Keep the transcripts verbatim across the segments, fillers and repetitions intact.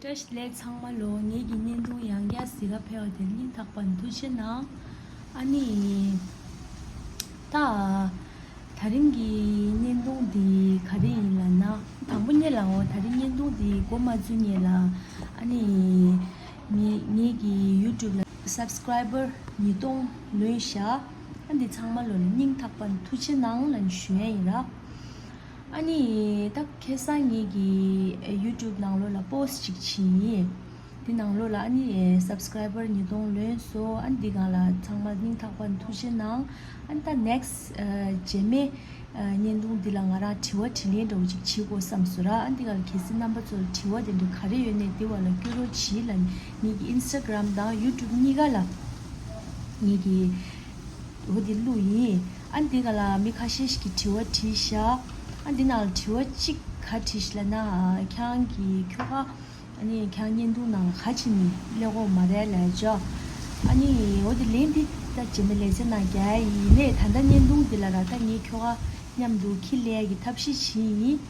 བཀྲ་ཤིས་བདེ་ལེགས་ཚང་མ་ལོ། ངེད་ཀྱི་བརྙན་ཐུང་ཡང་བསྐྱར་གཟིགས་ག་ཕེབས་པ་དེར་སྙིང་ཐག་པ་ནས་ཐུགས་རྗེ་གནང་། ཨ་ནི། ད། ད་རིང་གི་བརྙན་ཐུང་འདི་ག་རེ་ཡིན་ལབ་ན། དང་པོ་ཉིད་ལ་འོ་ད་རིང་བརྙན་ཐུང་འདི་འགོ་མ་བཙུགས་སྔོན་ལ། ཨ་ནི། ངེད་ངེད་ཀྱི་ཡུ་ཊུབ་ལ་སབ་སི་ཀེ་རའི་བར་ཉིས་སྟོང་ལོན་བཞག་ཨ་འདི་ཚང་མ་ལོ་ལ་སྙིང་ཐག་པ་ནས་ཐུགས་རྗེ་གནང་ལབ་ནས་ཞུ་ཡ་ཡིན་ར། ཨ་ནི་ད་ཁ་སང་ངེད་ཀྱི་ཡུ་ཊུབ་ནང་ལོགས་ལ་པོ་སི་ཊི་ཅིག་བྱས་ཡིན། འདི་ནང་ལོགས་ལ་ཨ་ནི་སབ་སི་ཀེ་རའི་བར་ཉིས་སྟོང་ལོན་སོང་། ཨ་ནི་འདི་སྒང་ལ་ཚང་མ་སྙིང་ཐག་པ་ནས་ཐུགས་རྗེ་གནང་། ཨ་ནི་ད་ནེག་སི་ཊི་རྗེས་མའི་བརྙན་ཐུང་འདི་ལ་ང་རང་དྲི་བ་དྲིས་ལན་འདྲ་བོ་ཅིག་བྱེད་དགོས་བསམ་སོང་ར། ཨ་ནི་འདི་སྒང་ལ་གལ་སྲིད་རྣམ་པ་ཚོ་ལ་དྲི་བ་དེ་འདྲ་ག་རེ་ཡོད་ནའི་འདི་བ་ལ་བསྐྱོན་རོགས་གྱིས་ལབ་ནས་ངེད་ཀྱི་ཨིན་སི་ཊ་གྷ་རམ་དང་ཡུ་ཊུབ་གཉིས་ཀ་ལ་ངེད་ཀྱི་འོ་དེ་བླུགས་ཡིན། ཨ་འདི་ག་ལ་མི་ཁ་ཤས་ཤིག་གིས་དྲི་བ་དྲིས་ཤག་ཨ་འདི་ནང་ལ་དྲི་བ་གཅིག་ག་དྲིས་ཤག་ལབ་ན། ཁྱེད་རང་གི་ཁྱོ་ག་ཨ་ནི་ཁྱེད་རང་བརྙན་ཐུང་ནང་ལ་ག་བྱས་ནས་སླེབས་ཀྱི་ཡོད་མ་རེད་ལབ་ཅོག་ཨ་ནི་འོ་དེ་ལན་འདི་ད་རྗེས་མ་ལེ་ཚན་ནང་རྒྱག་ཡ་ཡིན། ནས་ད་ལྟ་བརྙན་ཐུང་འདི་ལ་ར་ད་ངའི་ཁྱོ་ག་མཉམ་དུ་ཁྱི་ལེན་ཡ་གི་ཐབས་ཤེས་བྱས་ཡིན།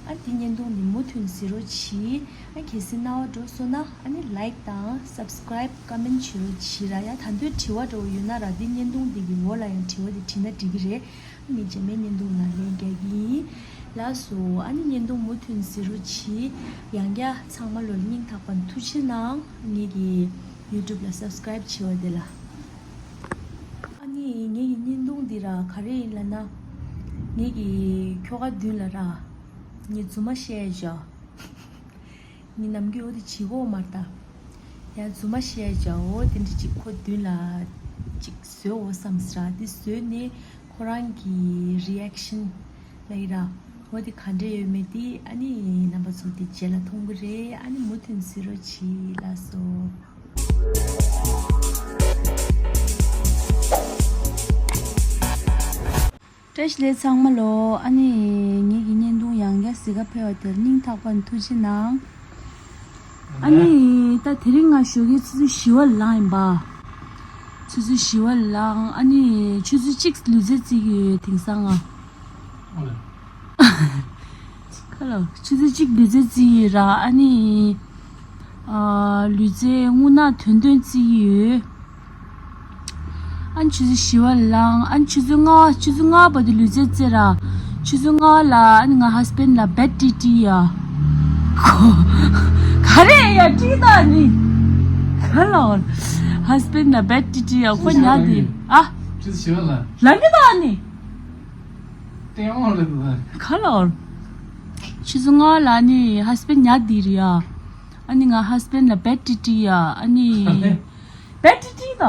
ཨ་འདི་བརྙན་ཐུང་འདི་མུ་མཐུད་གཟིགས་རོགས་གྱིས། ཨ་གལ་སྲིད་རྣ་བ་འགྲོ་སོང་ན་ཨ་ནི་ལའིཀ་དང་སབ་སི་ཀེ་རའིབ་ཀོ་མེན་ཊི་བྱེད་རོགས་གྱིས་ར། ཡ་ད་དུང་དྲི་བ་འདྲ་བོ་ཡོད་ན་ར་འདི་བརྙན་ཐུང་འདི་གི་འོག་ལ་ཡང་དྲི་བ་འདི་དྲིས་ན་འགྲིག་གི་རེད། ཨ་ནི་རྗེས་མའི་བརྙན་ཐུང་ནང་ལན་རྒྱག་གི་ཡིན། ལགས་སོ། ཨ་ནི་བརྙན་ཐུང་མུ་མཐུད་གཟིགས་རོགས་གྱིས། ཡང་བསྐྱར་ཚང་མ་ལོ་ལ་སྙིང་ཐག་པ་ནས་ཐུགས་རྗེ་གནང་། ངེད་ཀྱི་ཡུ་ཊུབ་ལ་སབ་སི་ཀེ་རའིབ་བྱས་པ་དེ་ལ། ཨ་ནི་ངེད་ཀྱི་བརྙན་ཐུང་འདི་ར་ག་རེ་ཡིན་ལབ་ན། ངེད་ཀྱི་ཁྱོ་ག་མདུན་ལ་ར། ངས་རྫུན་མ་བཤད་བཞག་ངས་ནམ་རྒྱུན་འོ་དེ་བྱེད་ཀྱི་ཡོད་མ་རེད་ད། ཡང་རྫུན་མ་བཤད་བྱ་འོ་དེ་འདྲ་ཅིག་ཁོ་མདུན་ལ་ཅིག་བཟོས་འོ་བསམ་ཟེར་ར། དེ་བཟོས་ནས་ཁོ་རང་གི་རི་ཨེག་ཤན་ལབ་ཡིན་ར། འོ་དེ་ག་འདྲ་ཡོད་མེད་དེ་ཨ་ནི་རྣམ་པ་ཚོ་དེ་རྗེས་ལ་མཐོང་གི་རེད། ཨ་ནི་མུ་མཐུད་གཟིགས་རོགས་གྱིས། ལགས་སོ། བཀྲ་ཤིས་བདེ་ལེགས་ཚང་མ་ལོ། ཨ་ནི་ངེད་ཀྱི་བརྙན་ཐུང་ཡང་བསྐྱར་གཟིགས་ག་ཕེབས་པ་དེར་སྙིང་ཐག་པ་ནས་ཐུགས་རྗེ་གནང་། ཨ་ནི་ད་དེ་རིང་ང་ཞོགས་ཀའི་ཆུ་ཚོད་བཞི་པ་ལ་ལངས་ཡིན་པ། ཆུ་ཚོད་བཞི་པ་ལ་ལངས། ཨ་ནི་ཆུ་ཚོད་གཅིག་ལུས་རྩལ་རྩེ་གི་ཡོད་དེང་སང་ང་། ཁ་ལོ། ཆུ་ཚོད་གཅིག་ལུས་རྩལ་རྩེ་གི་ཡོད་ར། ཨ་ནི། ཨ། ལུས་རྩལ་རྔུལ་ནག་ཐོན་ཐོན་རྩེ་གི་ཡོད། ཨ་ནི་ཆུ་ཚོད་བཞི་པ་ལ་ལངས། ཨ་ནི་ཆུ་ཚོད་ལྔ་པ་ཆུ་ཚོད་ལྔ་པ་བར་དུ་ལུས་རྩལ་རྩེ་ར། ཆུ་ཚོད་ལྔ་པ་ལ་ཨ་ནི་ང་ཧས་བྷེན་ལ་བེད་ཏི་ཏི་ཡ། ཁོ། ག་རེ་ཡ་ཏི་ད་ནི། ཁ་ལོ། ཧས་བྷེན་ལ་བེད་ཏི་ཏི་ཡ་ཁོ་ཉལ་དེ། ཨ། ཆུ་ཚོད་བཞི་པ་ལ། ལ་ནི་ད་ནི། ལྟད་མོ་ལ་ད། ཁ་ལོ། ཆུ་ཚོད་ལྔ་པ་ལ་ནི་ཧས་བྷེན་ཉལ་དེ་རེད་ཡ། ཨ་ནི་ང་ཧས་བྷེན་ལ་བེད་ཏི་ཏི་ཡ། ཨ་ནི། བེད་ཏི་ཏི་ད།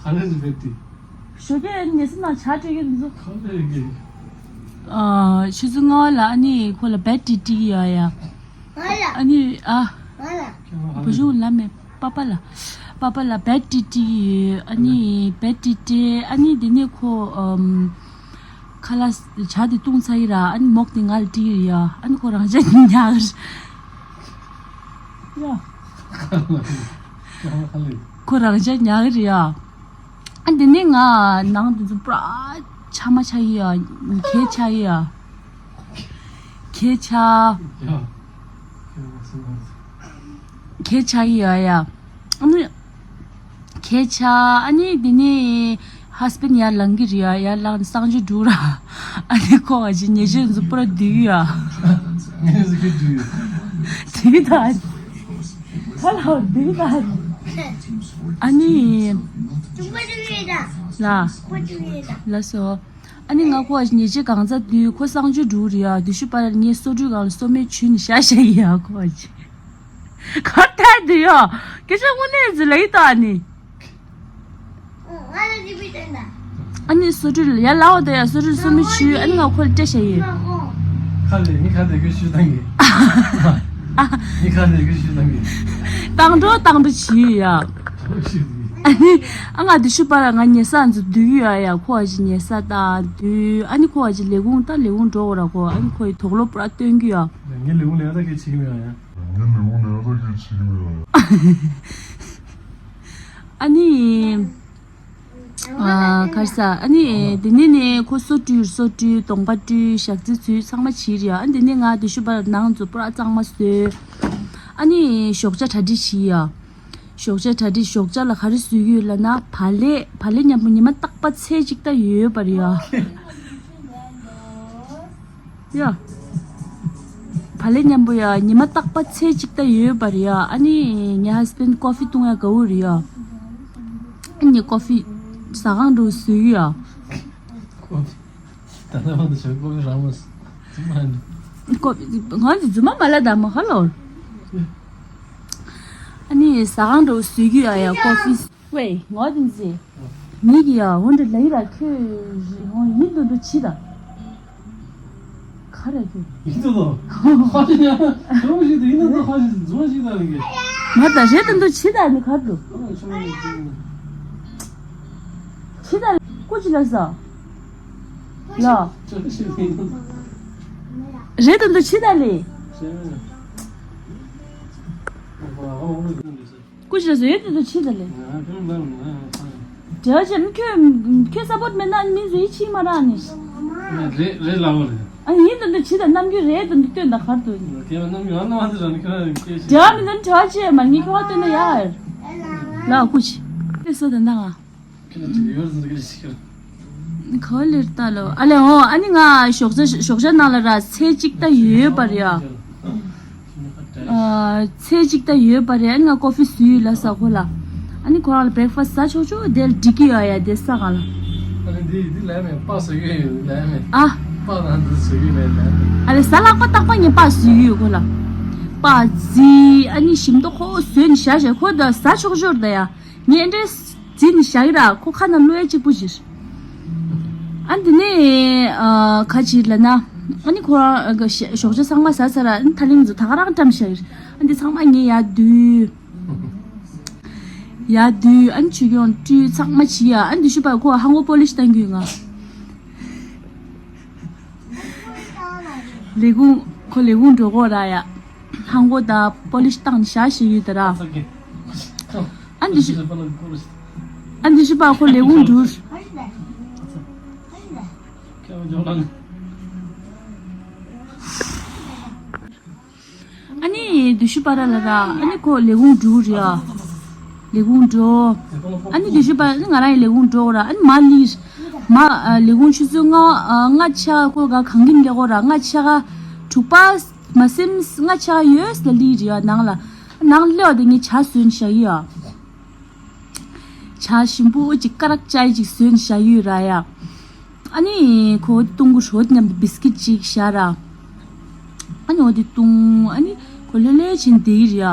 ག་རེ་རེད་བེད་ཏི། ཞོགས་ཀས་ཉལ་ས་ན་ཇ་སྤྲད་ཀྱི་འདུག་ག་རེ་རེད། ཨ། ཆུ་ཚོད་ལྔ་པ་ལ་ཨ་ནི་ཁོ་ལ་བེད་ཏི་ཏི་ཡ་ཡ། ཨ་ནི་ཨ། བུ་ཆུང་ལ་མེད། པ་པ་ལ། པ་པ་ལ་བེད་ཏི་ཏི་ཡ། ཨ་ནི་བེད་ཏི་ཏི། ཨ་ནི་དེ་ནས་ཁོ་ཨམ། ཁ་ལག་ཇ་དེ་བཏུང་ཚར་ཡིན་ར། ཨ་ནི་མོག་དེ་ང་ལ་སྤྲད་ཀྱི་ཡོད་ཡ། ཨ་ནི་ཁོ་རང་ཅག་ཉལ་གི་རེད་ཡ། ཁོ་རང་ཅག་ཉལ་གི་རེད་ཡ། ཨ་དེ་ནས་ང་ནང་དེ་ཚོ་པུ་ར་ཆ་མ་ཆ་ཡི་ཡ། གད་ཆ་ཡི་ཡ། གད་ཆ། གད་ཆ་ཡི་ཡ་ཡ། ཨ་ནི་གད་ཆ། ཨ་ནི་དེ་ནས་ཧས་བྷེན་ཡར་ལངས་ཀྱི་རེད་ཡ། ཡར་ལངས་ནས་གསང་སྤྱོད་འགྲོ་ར། ཨ་ནི་ཁོ་བ་ཅིག་ཉལ་ཆས་འཛུགས་པུ་ར་སྡུག་ཡ། ངས་ཟིག་གི་སྡུག་ཡ། སྡུག་ད། ཁ་ལ་སྡུག་ད། ཨ་ནི། ལ། ལ་སོ། ཨ་ནི་ང་ཁོ་བ་ཅིག་ཉལ་ཆས་གང་ཚ་སྡུག་ཁོ་གསང་སྤྱོད་འགྲོ་རེད་ཡ། དེ་ཤུ་པ་ལ་ངས་སོ་བཀྲུའི་སྒང་ལ་སོ་སྨན་བྱུགས་ནས་བཞག་བཞག་ཡིན་ཡ། ཁོ་བ་ཅིག་ག་ལྟར་འདི་ཡོ། སྐད་ཆ་དངོས་གནས་ཟེར་ལ་ཡི་ད་ནི། ཨ་ནི་སོ་བཀྲུ་ལ་ཡར་ལ་འོ་ད་ཡ། སོ་བཀྲུ་སོ་མི་ཆུ་ཨ་ནི་ང་ཁོ་ལ་སྤྲད་བྱ་ཡི། ཁ་ལས་ནི་ཁ་ལས་ཀི་ཞུ་ད་གི། ནི་ཁ་ལས་ཀི་ཞུ་ད་གི། བཏང་འགྲོ་བཏང་འགྲོ་བྱེད་ཡོད་ཡ། ཨ་ནི་ཨ་ང་དེ་ཤུ་པ་ལ་ང་ཉལ་ས་ཚོ་སྡུག་ཡོད་ཡ། ཁོ་བ་ཅིག་ཉལ་ས་ད་སྡུག་ཨ་ནི་ཁོ་བ་ཅིག་ལས་ཁུངས་ད་ལས་ཁུངས་འགྲོ་འོ་ར་ཁོ། ཨ་ནི་ཁོ་ཡི་དོགས་སློབ་པུ་ར་སྟོན་གི་ཡ། ངའི་ལས་ཁུངས་ལས་ཀ་ད་གི་བྱེད་གི་མེད་ཡ། ཨ་ནི། ཨ་གར་ས་ཨ་ནི་དེ་ནས་ནས་ཁོ་སོ་བཀྲུས་སོ་བཀྲུས་གདོང་པ་བཀྲུས་ཞག་རྩི་ཚུས་ཚང་མ་བྱས་རེད་ཡ། ཨ་དེ་ནས་ང་དེ་ཤུ་པ་ལ་ནང་ཚོ་པུ་ར་གཙང་མ་བཟོས། ཨ་ནི་ཞོགས་ཇ་གྲ་སྒྲིག་བྱེད་ཡ། ཞོགས་ཇ་གྲ་སྒྲིག་ཞོགས་ཇ་ལ་ག་རེ་བཟོས་ཡོད་ལབ་ན་བག་ལེབ། བག་ལེབ་མཉམ་པོ་ཉི་མ་རྟག་པ་ཚལ་གཅིག་ལྟ་ཡོད་པ་རེད་ཡ། ཡ། བག་ལེབ་མཉམ་པོ་ཡ་ཉི་མ་རྟག་པ་ཚལ་གཅིག་ལྟ་ཡོད་པ་རེད་ཡ། ཨ་ནི་ངའི་ཧ་སི་བེན་ཀོ་ཧྥི་བཏུང་ཡ་དགའ་བོ་རེད་ཡ། ཨ་ནི་ཀོ་ཧྥི་ཟ་ཁང་འགྲོ་བཟོས་ཡ། ད་ལྟ་བར་དུ་བྱས་ཀོ་ཧྥི་རག་མ་སོང་། རྫུན་མ་རེད། ཀོ་ཧྥི་ང་ཚོ་རྫུན་མ་མ་ལབ་དང་མ་ཧ་ལོ། ཨ་ནི་ཟ་ཁང་འགྲོ་བཟོས་ཡ་ཡ་ཀོ་ཧྥི། ཝེ། ངོ་དེ་ཟེ། ངེད་ཀྱི་ཡ་འོན་ཏེ་ལ་ཡི་ར་ཁྱོད་ཧོ་ཡིན་དུ་འདུ་ཆི་ད། ག་རེ་ཁྱོད། ཡིན་དུ་དོ། ཧ་ཅི་ཡ། ཁྱོད་ཞིག་དུ་ཡིན་དུ་དོ་ཧ་ཅི་འཛུལ་ཞིག་ད་ལ་གི། ང་ད་རེད་དུ་འདུ་ཆི་ད་ནི་ག་འདུ། ཆི་ད་ཀུ་ཅི་ལ་ས། ལ། ཁྱོད་ཞིག་དུ་ཡིན་དུ། རེད་དུ་འདུ་ཆི་ད་ལི། ཁྱོད་ཀུ་ཅི་ལ་བཟོས་ཡོད་དེ་ཚོ་ཕྱི་ལ་ལས། ང་ཁྱོད་ལ་ང་ཚ། དེ་བ་ཅན་ཁྱོད་ཁྱོད་སཔོར་མེད་ན་མི་ཚོ་ཡིད་ཆེས་མ་རག་ནི། རེད་རེད་ལབ་པ་རེད། ཨ་ཡིན་དུ་འདི་ཕྱི་དང་རྣམ་འགྱུར་རེད་དུ་འདི་སྟོན་དང་གར་དུ། ཁྱེད་རྣམ་འགྱུར་ཨ་ནམ་ཨ་ནི་རང་ཁྱོད་རང་སྐད་ཆ། དེ་བ་མི་འདི་དྲ་ཆེ་མ་ངའི་ཁྱོད་བ་སྟོན་ན་ཡ། ལ་ཀུ་ཅི། དེ་སོ་དེ་འདང་ང་། ཁྱེད་ལ་དུས་ཡོད་ཟེར་གི་རེད་ཤི་ཁྱེད། ག་ལེར་ལྟ་ལོ། ཨ་ལེ་ཧོ། ཨ་ནི་ང་ཞོགས་ཇ་ཞོགས་ཇ་ནང་ལ་ར་ཚལ་གཅིག་ལྟ་ཡོད་པ་རེད་ཨ། ཨ་ཚལ་གཅིག་ལྟ་ཡོད་པ་རེད། ཨ་ནི་ང་ཀོ་ཧྥི་བཟོས་ཡོད་ལ་ས་ཁོ་ལ། ཨ་ནི་ཁོ་རང་ལ་བྷེག་ཕ་སི་ཟ་ཆོག་ཆོག་དེ་ལ་འགྲིག་གི་ཡོད་ཡ་དེ་ས་ག་ལ། ཨ་ནི་འདི་འདི་ལས་མེད་པ་བཟོས་ཡོད་ཡོད་ལས་མེད། ཨ། པ་རང་འདི་བཟོས་ཡོད་ལས་ལས་མེད། ཨ་ལེ་ཟ་ལག་པ་ཏག་པ་ངས་པ་བཟོས་ཡོད་ཁོ་ལ། པ་བཟི་ཨ་ནི་ཞིམ་མདོག་ཁོ་བཟོས་ནས་བཞག་བཞག་ཁོ་ད་ཟ་ཆོག་ཆོག་ད་ཡ། ངས་འདྲེ་བརྫིས་ནས་བཞག་གི་ར་ཁོ་ཁ་ནང་བླུག་ཡ་གཅིག་པུ་ཞིག་ཨ་འདི་ནས་ཨ་ག་ཅི་ལབ་ན། ཨ་ནི་ཁོ་རང་གི་ཞོགས་ཇ་ཚང་མ་ཟ་ཚར་ར་ཨ་ནི་ཐ་ལིང་ཚོ་ད་ག་རང་བཀྲམ་བཞག་གི་ར། ཨ་འདི་ཚང་མ་ངས་ཡར་བསྡུས། ཡར་བསྡུས་ཨ་ནི་ཆུ་སྐྱོང་བཀྲུས་ཚང་མ་བྱས་ཡ། ཨ་ནི་འདི་ཤུ་པ་ཁོ་ཧང་གོ་པོ་ལིཤ་བཏང་གི་ཡོད་ང་། ལས་ཁུངས་ཁོ་ལས་ཁུངས་འགྲོ་གོ་ར་ཡ། ཧང་གོ་ད་པོ་ལིཤ་བཏང་བཞག་ཞིག་ཡོད་ད་ར། ཨ་འདི་ཤུ། ཨ་འདི་ཤུ་པ་ཁོ་ལས་ཁུངས་འགྲོ། ཨ་ནི་དུ་ཤུ་པ་ར་ལ་ར་ཨ་ནི་ཁོ་ལས་ཁུངས་འགྲོ་རེད་ཨ། ལས་ཁུངས་འགྲོ། ཨ་ནི་དུ་ཤུ་པ་ཨ་ནི་ང་རང་ཡི་ལས་ཁུངས་འགྲོ་ར་ཨ་ནི་མ་ལི། མ་ལས་ཁུངས་ཆུ་ཚོད་ལྔ་ལྔ་ཆ་ཁོ་ག་གང་གིན་རྒྱག་གོ་ར་ལྔ་ཆ་དྲུག་པ་མ་སེམས་ལྔ་ཆ་ཡོད་ལ་ལི་རེད་ཨ་ནང་ལ། ནང་ལེ་བ་དེ་ངས་ཇ་བཟོས་ནས་བཞག་ཡོད་ཨ། ཇ་ཞིམ་པོ་ཅིག་དཀར་རག་ཅའི་ཅིག་བཟོས་ནས་བཞག་ཡོད་ར་ཡ། ཨ་ནི་ཁོ་བཏུང་གི་ཧྲོ་མཉམ་དུ་བིས་ཀིད་ཅིག་བཞག་ར། ཨ་ནི་འོ་དེ་བཏུང་ཨ་ནི་ཁོ་ལྷོད་ལྷོད་བྱས་བསྡད་ཀྱི་རེད་ཡ།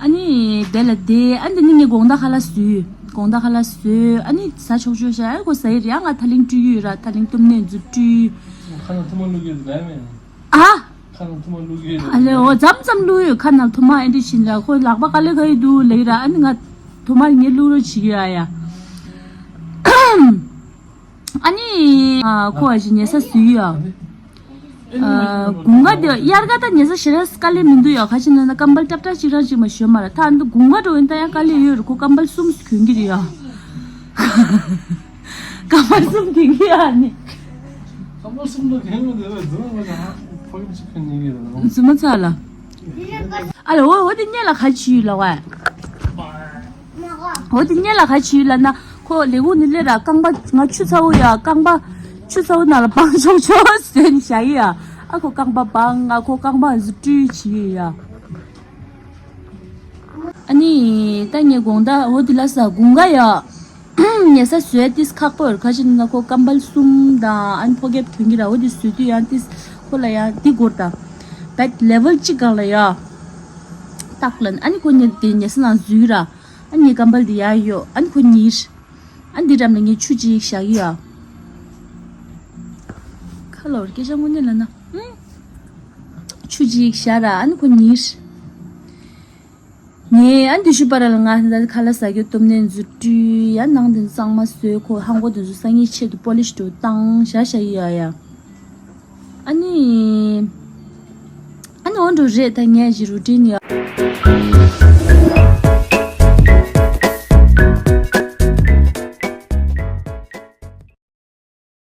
ཨ་ནི་དེ་ལ་བསྡད་ཨ་ནི་དེ་ནི་ངས་དགོང་དག་ཁ་ལག་བཟོས། དགོང་དག་ཁ་ལག་བཟོས་ཨ་ནི་ཟ་ཆོག་ཆོག་བཞག་ཨ་ནི་ཁོ་ཟ་ཡི་རེད་ཨ། ང་ཐ་ལིང་བཀྲུས་ཡོད་ར་ཐ་ལིང་གཏུབ་ནས་འཛུལ་བཀྲུས། ཁ་ནང་ཐུར་མ་བླུགས་ཡོད་རེད་མེད། ཨ། ཁ་ནང་ཐུར་མ་བླུགས་ཡོད་རེད། ཨ་ལེ་འོ་མཚམས་མཚམས་བླུགས་ཡོད་ཁ་ནང་ཐུར་མ་ཨེ་འདྲ་བྱིན་ར་ཁོ་ལག་པ་དཀའ་ལས་ཁག་ཡོད་འདུག་ལེ་ར་ཨ་ནི་ང་ཐུར་མ་ངས་བླུགས་རོགས་བྱེད་ཀྱི་ཡ་ཡ། ཨ་ནི་ཨ་ཁོ་ཨ་ཅི་ཉལ་ས་བཟོས་ཡོད་ཨ། དགུན་ཁ་དེ་དབྱར་ཁ་ད་ཉལ་ས་ཞེ་དྲག་དཀའ་ལས་མི་འདུག་ཡ། ག་ཅི་ན་ན་ཀམ་པལ་ཏག་ཏག་ཅིག་རང་ཅིག་མ་ཞོན་མ་ར་ད་འདི་དགུན་ཁ་འགྲོ་ཡིན་ད་ཡང་དཀའ་ལས་ཡོད་རེད། ཁོ་ཀམ་པལ་གསུམ་གྱོན་གྱི་རེད་ཡ། ཀམ་པལ་གསུམ་གྱོན་གྱི་ཡ་ནི། ཀམ་པལ་གསུམ་ལ་གྱོན་མི་འདུག་རྫུན་མ་ཚ་ལ། རྫུན་མ་ཚ་ལ། ཨ་ལ་འོ་འོ་དེ་སྔོན་ལ་ག་ཅི་ཡོད་ལ་བ། འོ་དེ་སྔོན་ལ་ག་ཅི་ཡོད་ལབ་ན་ཁོ་ལས་ཁུངས་ནས་སླེབས་ར་རྐང་པ་ང་ཆུ་ཚ་བོ་ཡ་རྐང་པ་ཆུ་ཚ་བོ་ནང་ལ་སྦང་ཆོག་ཆོག་ཟེར་ནས་བཞག་ཡོད་ཡ། ཨ་ཁོ་རྐང་པ་སྦང་ང་ཁོ་རྐང་པ་འཛུལ་བཀྲུས་བྱེད་ཡོད་ཡ། ཨ་ནི་ད་ངས་དགོང་དག་འོ་དེ་ལ་ས་དགུན་ཁ་ཡ། ཉལ་ས་བཟོས་ཏིས་ཁག་པོ་ཡོད་ཁ་ཅིག་ན་ཁོ་ཀམ་པལ་གསུམ་དང་ཨ་ནི་ཕོ་ཁེབ་གྱོན་གྱི་ར་འོ་དེ་བཟོས་དུས་ཡང་ཏིས་ཁོ་ལ་ཡང་འདི་སྒོར་ད་བད་ལེ་ཝལ་གཅིག་སྒང་ལ་ཡ། ཏག་ལན་ཨ་ནི་ཁོ་ཉལ་དེ་ཉལ་ས་ནང་འཛུལ་ར་ཨ་ནི་ཀམ་པལ་དེ་ཡ་ཡོ་ཨ་ནི་ཁོ་ཉིལ་ཨ་ནི་འདི་འགྲམ་ལ་ངས་ཆུ་གཅིག་བཞག་གི་ཡ། ཁ་ལོར་སྐད་ཆ་དངོས་གནས་ལ་ན་ཨུ། ཆུ་གཅིག་བཞག་ར་ཨ་ནི་ཁོ་ཉིལ། ངས་ཨ་འདི་ཤུ་པ་ར་ལ་ང་ད་ཁ་ལག་ཟ་རྒྱུ་གཏུབ་ནས་འཛུལ་བཀྲུས་ཡ་ནང་དེ་གཙང་མ་བཟོས་ཁོ་ཧང་གོ་དེ་ཚོ་སང་ཉིན་ཆེད་དུ་པོ་ལིཤ་དུ་བཏང་བཞག་བཞག་ཡ་ཡ། ཨ་ནི་ཨ་ནི་འོ་འགྲོ་རེད་ད་ངས་ཀྱི་རུ་ཊིན་ཡ།